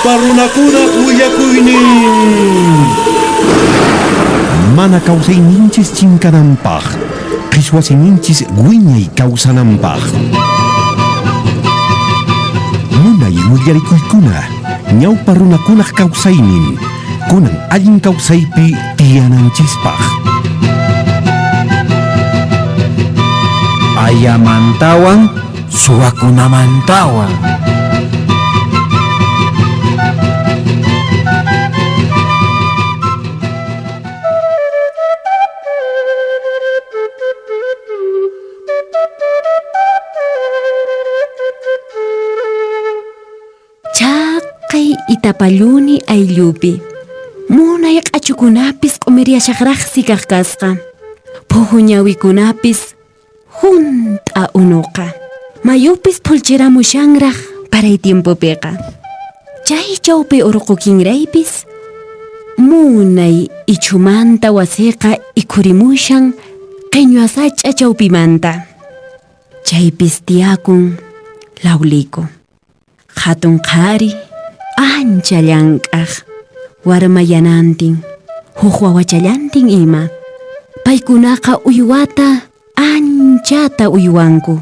Ñawpa runakunaq willakuynin. Mana kawsayninchis chinkananpaq, qhichwa siminchis wiñay kawsananpaq. Munay willarikuykuna, ñawpa runakunaq kawsaynin, kunan allin kawsaypi tiyananchispaq. Ayamantawan suwakunamantawan. Chaqay Itapalluni ayllupi munay q'achukunapis q'umiryashaqraqsi kaq kasqa. Phuhu ñawikunapis hunt'a unuqa. Mayupis phulchiramushanraq paray tiempopiqa. Chay chawpi urqu kinraypis munay ichhumanta wasiqa ikhurimushan qiñwa sach'a chawpimanta. Chaypis tiyakun Lawliku. Hatun qhari, ancha llank'aq, warma yanantin, huk wawachallantin ima. Paykunaqa uywata anchata uywanku,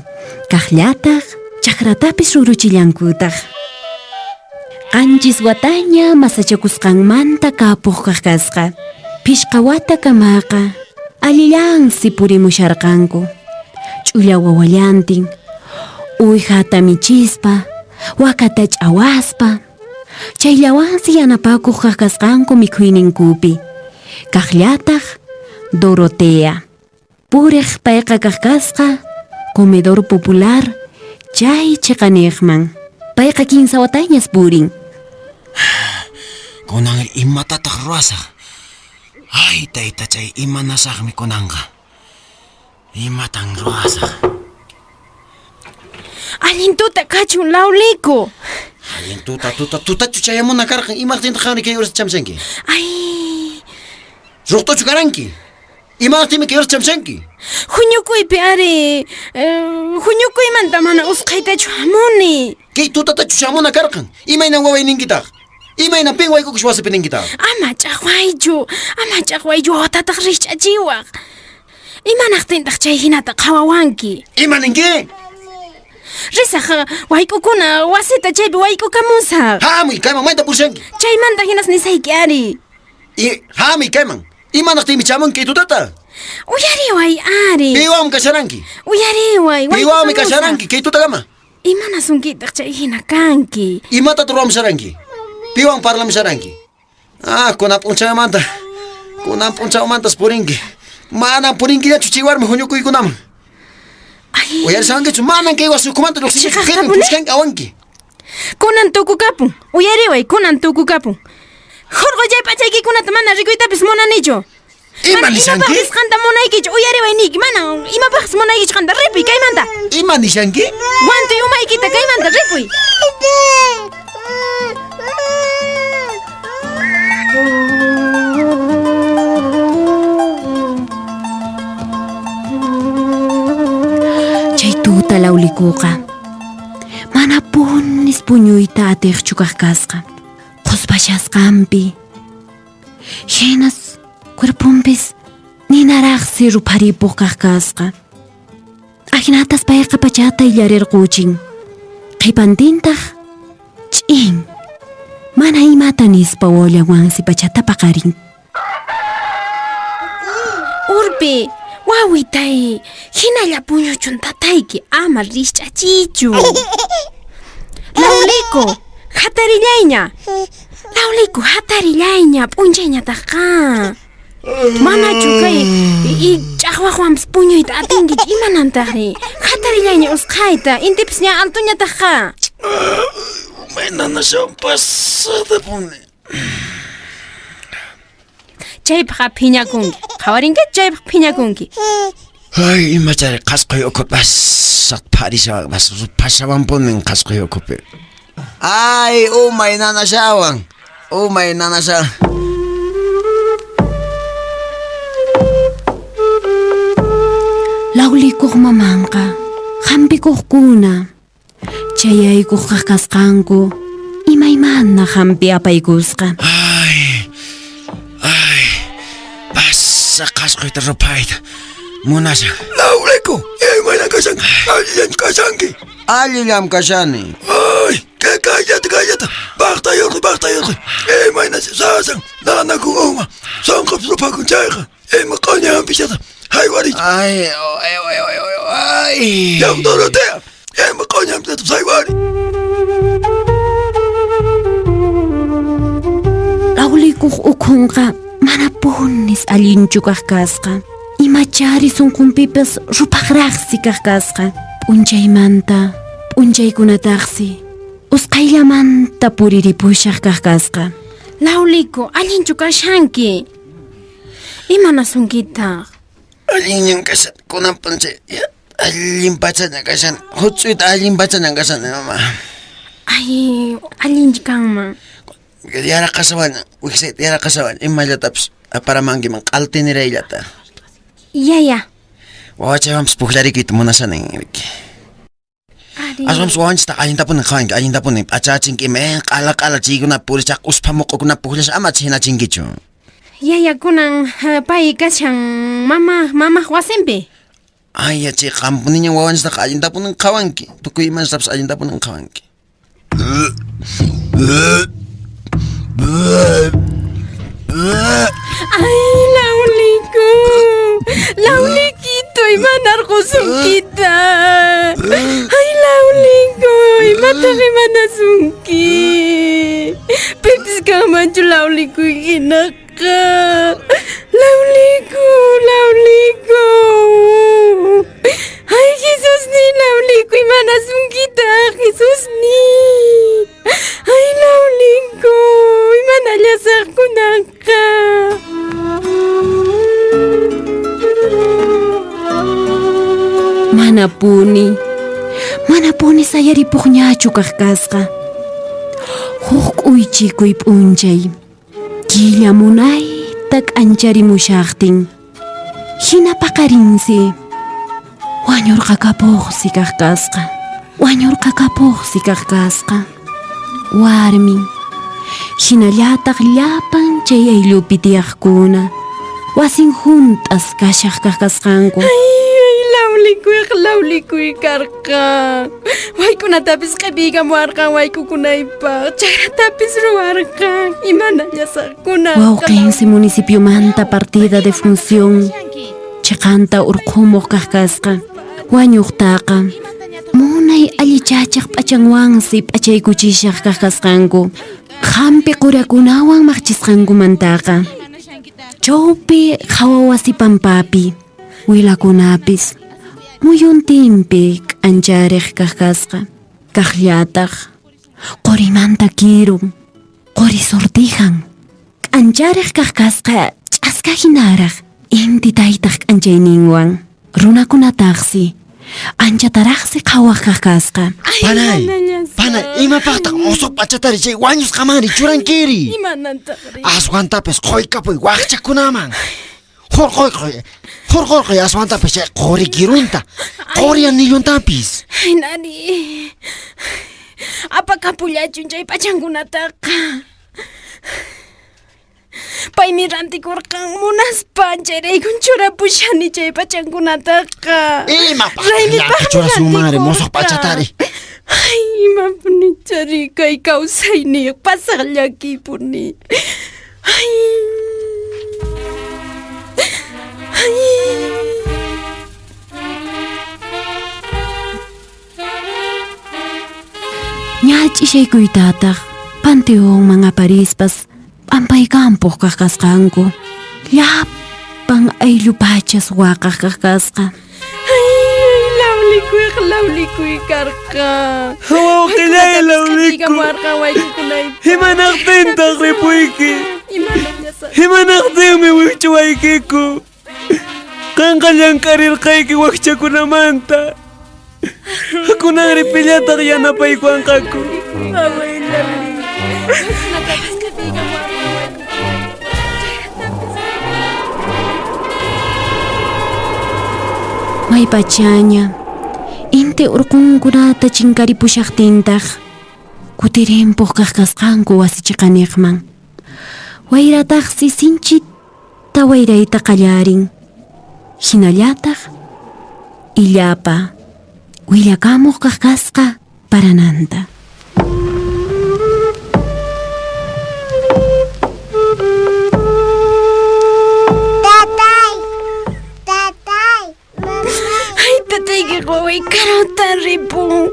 kaqllataq chakratapis ruruchillankutaq. Qanchis wataña masachakusqanmanta kapuq kaq kasqa. Phishqa wata kamaqa allillansi purimusharqanku. Ch'ulla wawallantin, uwihata michispa, wakata ch'awaspa, chayllawansi yanapakuq kaq kasqanku mikhuyninkupi. Kaqllataq Dorotea. Puriq payqa kaq kasqa comedor popular chay chiqaniqman. Payqa kinsa watañas purin. Kunan imatataq ruwasaq? Ay, taytachay, imanasaqmi kunanqa? Imatan ruwasaq? Allin tuta kachun, Lawliku. Allin tuta, tuta, tutachu chayamuna karqan? Imaqtintaq qanri kay horas chamsanki? Ay. Ruqtuchu karanki? Imaqtinmi kay horas chamsanki? Huñukuypi ari, huñukuymanta mana usqhaytachu hamuni. Kay tutatachu shamuna karqan? Imaynan waway ninkitaq? Imaynan pin waykukush wasipi ninkitaq? Ama ch'aqwaychu, ama ch'aqwaychu, wawatataq rikch'achiwaq. Imanaqtintaq chay hinata qhawawanki? Ima ninki? Risaq wayk'ukuna wasita chaypi wayk'ukamusaq. Hamuy kayman, mayta purishanki? Chaymanta hinas nisayki ari. Hamuy kayman. Imanaqtinmi chamunki kay tutata? Uyariway ari. Piwanmi kasharanki? Uyariway. Piwanmi kasharanki kay tutakama? Imanasunkitaq chay hina kanki? Imatataq ruwamusharanki? Piwan parlamusharanki? Ah, kunan p'unchawmanta. Kunan p'unchawmantas purinki. Manan purinkiñachu chay warmi huñukuykunaman. Uyarishankichu? Manan kay wasi ukhumanta lluqsinkichu. Qhirin puchkanki awanki. Kunan tukukapun. Uyariway, kunan tukukapun. Hurqoy chay p'achaykikunata mana rikuytapis munanichu. Ima nishanki? Imapaqpis qanta munaykichu, uyariway niyki, mana imapaqpis munaykichu qanta, ripuy kaymanta. Ima nishanki? Wantuy umaykita kaymanta, ripuy. Chay tuta Lawlikuqa manapunis puñuyta atiqchu kaq kasqa. Qhuspashasqanpi Hinas cuerponpis ninaraqsi rupharipuq kaq kasqa. Ajinatas payqa pachata illarirquchin. Qhipantintaq ch'in. Mana imata nispa wawallawansi pachata paqarin. Urpi, wawitay, hinalla puñuchun tatayki, ama rikch'achiychu. Lawliku, hatarillayña. Lawliku, hatarillayña, p'unchayñataqqa. Manachu kay ch'aqwaqwanpas puñuyta atinkichu, imanantaqri? Hatarillayña usqhayta, intipis ña altoñataqqa. Umay nanashawan pasaqtapuni. Chaypaqqa phiñakunki. Qhawarinkichu chaypaq phiñakunki. Ay, imachari qhasqoy ukhupi pasaq pharishawan, pashawanpunin qhasqoy ukhupi. Ay, umay nanashawan, umay nanashawan. Lawlikuq mamanqa hampikuqkuna chayaykuq kaq kasqanku. Imaymana hampi apaykusqa. Ay, ay, pasa qhasquyta ruphayta munashan. Lawliku, imayna kashanki? Allillanchu kashanki? Allillam kashani. Ay, kay kayllata kayllata, baqta yurqi, baqta yurqi. Imayna sasan, nanakun uma, sonqopi ruphakun chayqa. Ima q'oña hampishata haywariy. Ay, ay, ay, ay, ay. Yaw, Dorotea, ima q'oña hampishata haywariy. Lawlikuq ukhunqa manapunis allinchu kaq kasqa. Imachari sunqunpipas rupaqraqsi kaq kasqa. P'unchaymanta, p'unchaykunataqsi, usqhayllamanta puriripushaq kaq kasqa. Lawliku, allinchu kashanki? Imanasunkitaq? Allinñan kashan, kunan p'unchay allin pachaña kashan, huch'uyta allin pachañan kashan, mama. Ay, allinchu kanman. Yaraqashawan, wiksayta yaraqashawan, imallatapis aparamankiman q'altinirayllata. Yaya. Wawachaywanpis pukllarikuyta munashanin, riki. Ari. Aswanpis wawanchista allintapuni qhawanki, allintapuni p'achachinki, ima q'ala q'ala chiykunapi purishaq, uspha muq'ukunapi pukllasha ama chinachinkichu. Yaya kunan pay kashan mama mamaq wasinpi. Ay, chay qampuniñan wawanchistaqa allintapuni qhawanki, tukuy imanchistapis allintapuni qhawanki. Ay, Lauliku. Laulikito, imanarqusunkita. Ay, Lauliku, imataq imanasunki. Pipis kanmanchu Lauliku hinaqa. Lauliku, Lauliku. Ay, Jesus ni Lauliku, imanasunkita, Jesus ni. Ay, Lauliku, imanallasaqkunaqa. Manapuni, manapuni sayaripuqñachu kaq kasqa. Huk k'uychikuy p'unchay, killa munayta k'ancharimushaqtin. Hina paqarinsi, wañurqakapuqsi kaq kasqa. Wañurqakapuqsi kaq kasqa. Warmin, hinallataq llapan chay ayllupi tiyaqkuna, wasin hunt'as kashaq kaq kasqanku. Ay, lawlikuyqa lawlikuy karqan. Waykunatapis q'ipiykamuwarqan waykukunaypaq, chayratapis ruwarqan, imanallasaqkuna. Wawqinsi municipiomanta partida de función, chiqanta urqhumuq kaq kasqa. Wañuqtaqa munay allichachaq p'achanwansi p'achaykuchishaq kaq kasqanku. Hampi qurakunawan maqchisqankumantaqa. Chawpi hawa wasi pampapi, wilakunapis, muyuntinpi k'anchariq kaq kasqa. Kaqllataq, qurimanta kirun, quri sortijan. K'anchariq kaq kasqa ch'aska hinaraq, inti taytaq k'anchayninwan. Runakunataqsi, anchataraqsi qhawaq kaq kasqa. Panay, panay, imapaqtaq musuq p'achatari chay wañusqamanri churankiri? Imanantaqri? Aswantapis quykapuy waqchakunaman. Hurquykuy, hurquykuy aswantapis chay quri kirunta, quri anilluntapis. Ay, nani. Apakapullachun chay p'achankunataqa. Paymi rantikurqan munaspa chayraykun churapushani chay p'achankunataqa. Imapaqtaq Raymipaqmi churasunmanri musuq rantikurqan. p'achatari? Ay, imapunichari kay kawsayniyuq pasaq llakiypuni. Ay. Ay. Ña ch'ishaykuytataq panteonman aparispas p'ampaykampuq kaq kasqanku. Llapan ayllupachas waqaq kaq kasqa. Ay, lawlikuyqa lawlikuy karqan. Wawqillay lawliku. Q'ipiykamuwarqan waykukunaypaq. Imanaqtintaq ripuyki? Imanallasaq. Imanaqtinmi wikchuwaykiku? Qanqa llank'arirqayki wakchakunamanta. Kunanri pillataq yanapaykuwanqaku. Away, lawliku. Maypachaña, inti urqunkunata chinkaripushaqtintaq, Kutirimpuq kaq kasqanku wasi chiqaniqman. Wayrataqsi sinchita wayrayta qallarin. Hinallataq illapa willakamuq kaq kasqa parananta. Tatay! Tatay! Ay, tatayki waway karutan ripun.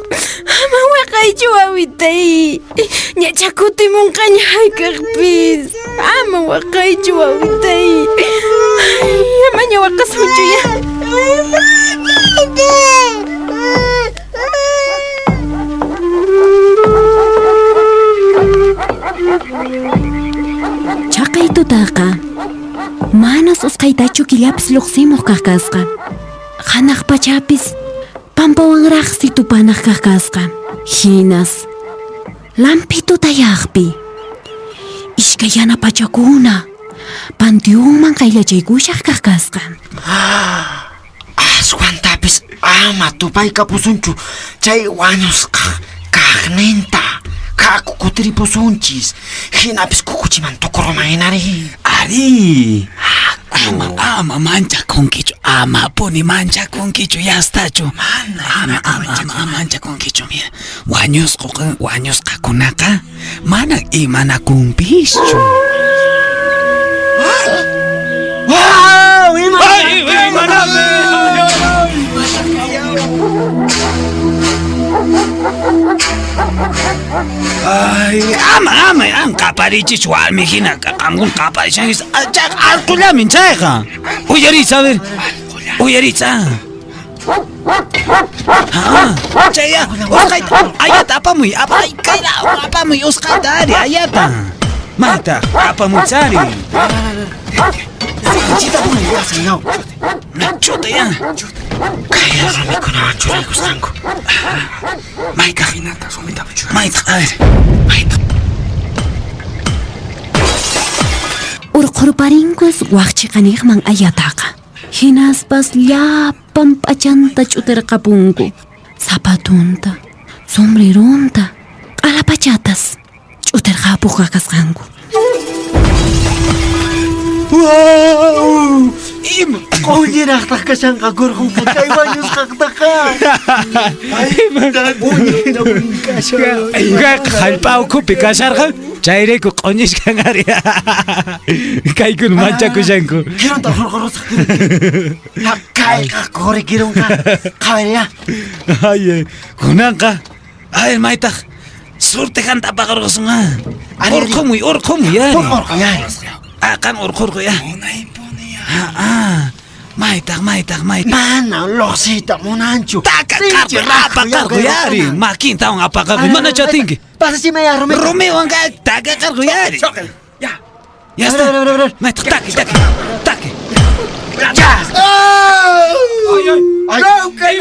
Ama waqaychu wawitay. Ñacha kutimunqaña hayk'aqpis. Ama waqaychu wawitay. Ay, amaña waqasunchu ya. Chaqay tutaqa manas usqhaytachu killapis lluqsimuq kaq kasqa. Hanaq pachapis pampawanraqsi tupanaq kaq kasqa. Hinas lampi tutayaqpi iskay yana pachakuna panteonman qayllachaykushaq kaq kasqa. Aswantapis ama tupaykapusunchu chay wañusqa kaqninta. Haku kutiripusunchis. Hinapis kukuchiman tukuruma hinari. Ari. Ama, ama manchakunkichu, amapuni manchakunkichu, yastachu. Ama, ama, ama, ama manchakunkichu, mira. Wañusqa, wañusqakunaqa mana imanakunpischu. ¡Wow! Ima! Ay, imanami! Ay, ama, ama, ama, qaparichis warmi hina qamkuna qaparishankichis. Chayqa allqullamin chayqa. Uyariychis, a ver. Uyariychis, ah. Ah, chaya, usqhayta, ayata apamuy, apay, kayla, apamuy, usqhayta ari, ayata. Mayta, apamuy ari. Sinchita puni yasin yaw. Chuta ya. Kay rumikunawan churaykusqanku. Mayta, mayta, a ver, mayta. Urqhurparinkus wak chiqaniqman ayataqa. Hinaspas llapan p'achanta ch'utirqapunku. Zapatunta, sombreronta, q'alapachatas ch'utirqapuq kasqanku. ¡Wow! Ima? Q'ulliraqtaq kashanqa kurqunqa kay wañusqaqtaqa. Kayqa hallp'a ukhupi kasharqa, chayrayku q'uñishkan ari. Kaykuna manchakushanku. Kirunta hurqurusaq kirunta. Kayqa quri kirunqa. Qhawariya. Ay, kunanqa, ay, maytaq surtijanta apaqarqusun, ah. Urqumuy, urqumuy, ari. Urqurqu, ari. Ah, qan urqurqu, ya. Ah, ah. Maytaq, maytaq, maytaq. Mana luqsiyta munanchu. Taka Sinchi qarqu, rakhu apaqarqu, yaw ari. kay Makintawan apaqarqu, mana chatinki. Pasachimay ya rumita. Rumiwan ka taka qarqu, ari. Ya. Ya está. A ver, a ver, a ver. Maytaq, taki, taki, taki. Ya. Ay, ay,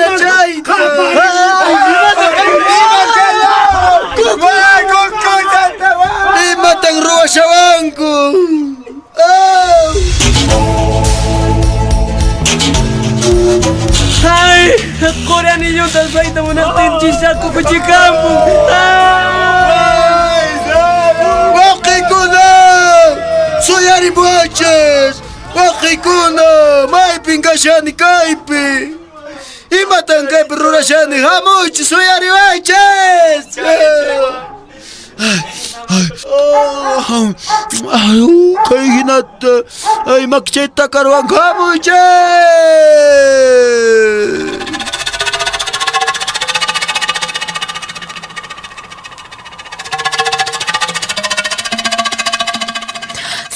Imatan ruwashawanku. Ay, quri anillunta aswayta munaqtinchis kukuchikampun. Ay! Waqikuna! Suyarimuwachis! Waqikuna! Maypin kashani kaypi! Imatan kaypi rurashani? Hamuychis, suyariwaychis! Ay, kay hinata! Ay, makchayta karwanku hamuychis!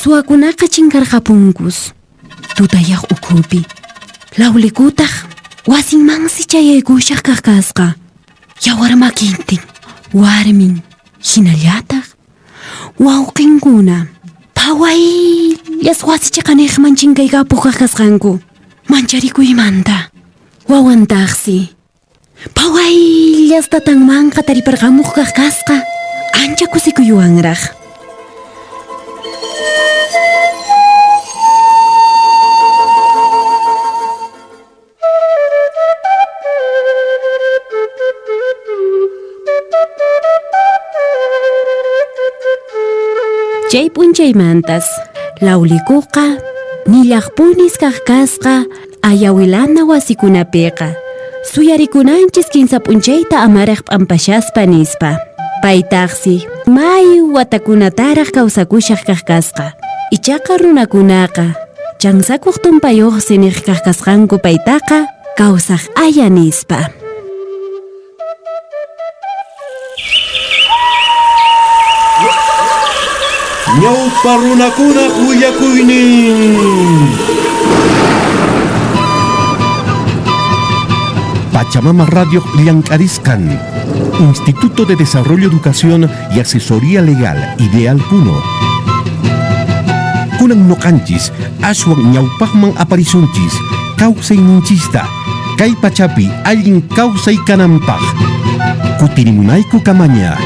Suwakunaqa chinkarqapunkus tutayaq ukhupi. Lawlikutaq wasinmansi chayaykushaq kaq kasqa. Yawar makintin, warmin, hinallataq wawqinkuna phawayllas wasi chiqaniqman chinkaykapuq kaq kasqanku. Mancharikuymanta wawantaqsi phawayllas tatanmanqa tariparqamuq kaq kasqa. Ancha kusikuywanraq. Chay p'unchaymantas Lawlikuqa nillaqpunis kaq kasqa ayawilana wasikunapiqa suyarikunanchis kinsa p'unchayta amaraq p'ampashaspa nispa. Paytaqsi may watakunataraq kawsakushaq kaq kasqa. Ichaqa runakunaqa chansakuq tumpayuqsi niq kaq kasqanku paytaqa kawsaq aya nispa. Ñawpa runakunaq willakuynin. Pachamama Radio llank'arisqan. Instituto de Desarrollo, Educación y Asesoría Legal, Ideal Puno. Kunan noqanchis, aswan ñawpaqman aparisunchis, kawsayninchista, kay pachapi allin kawsay kananpaq. Kutirimunayku kamaña.